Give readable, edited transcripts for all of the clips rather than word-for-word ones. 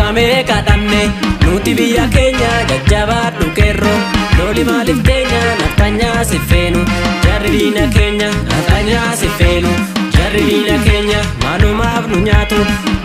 Goota meeqa dhabne nuti biyya keenya? Jajjabaadhu qeerroo, loli maaliif teenya? Naftanyaa si feenu jarri diina keenya, naftanyaa si feenu jarri diina keenya. Maalumaaf nu nyaatu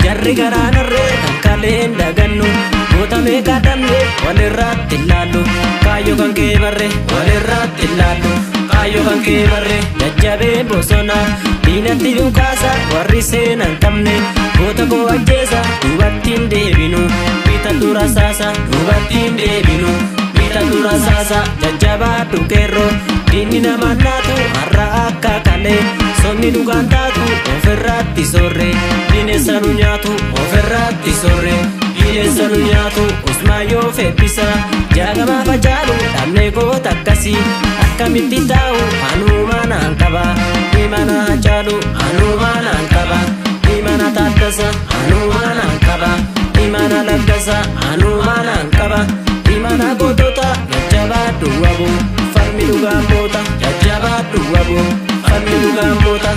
jarri garaanarree kan kaleen dagannu. Goota meeqa dhabne, walirratti ilaallu, kaayyoo kan kee barre, walirratti ilaallu, kaayyoo kan kee barre. Jajjabee bosona diinatti dhukaasa, warri seenan qabne goota koo ajjeesa. Duubatti hin deebinu, bita dura saasa, duubatti hin deebinu, bita dura saasa. Jajjabaadhu qeerroo, diinni nama naatu har'a akka kalee. Sobni dhugaan taatu, ofirratti sorre, bineensa nu nyaatu, ofirratti sorre, bineensa nu nyaatu. Usmaayyoo Febbisa, Jaagamaa Facaalu dhabnee, goota akkasii akkamitti taa'u? Anuma naan qaba Imana Hacaalu, anuma naan qaba Imana Taaddasa, anuma naan qaba Imana Laggasa, anuma naan qaba Imana gootota. Jajjabaadhu waboo, falmi dhugaan moota. Jajjabaadhu waboo, falmi dhugaan moota.